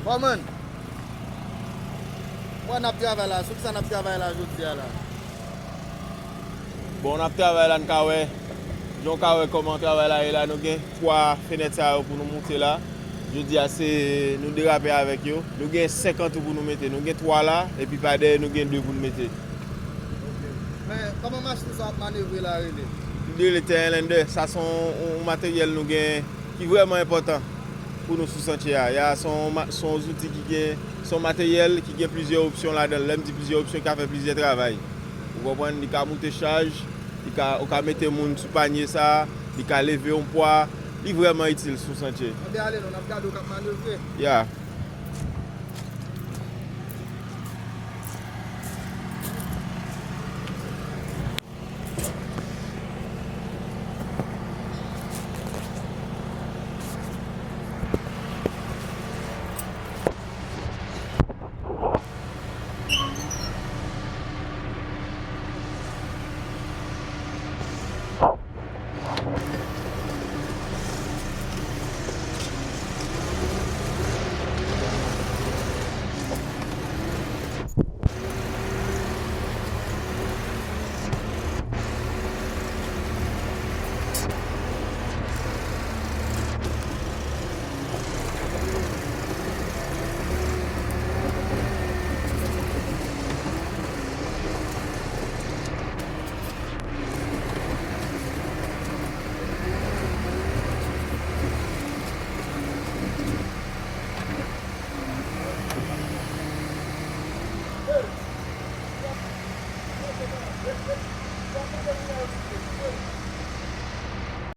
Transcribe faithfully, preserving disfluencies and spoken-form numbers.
Kòman? Mwen n ap travay la, sou kisa n ap travay la jodi a la? Bon, n ap travay la, n ka wè, jan w ka wè kòman travay la ye la, nou gen twa fenèt sa yo pou nou moute la. Jodi a, se nou derape avèk yo. Nou gen senk an tou pou nou mete. Nou gen twa la, epi pa dèyè, nou gen de pou nou mete. Men, kòman machin sa ap manevre la rele? Li rele Tailender. Sa se yon, yon materyèl nou gen ki vrèman enpòtan pou nou sou santye a. Ya, se yon ma-, se yon zouti ki gen, se yon materyèl ki gen plizyè opsyon ladan l. Lè m di plizyè opsyon, li ka fè plizyè travay. Ou konprann? Li ka moute chaj, li ka, ou ka mete moun sou panye sa, li ka leve yon pwa, li vrèman itil sou santye. Anben ale non, n ap gade w k ap manevre. Ya.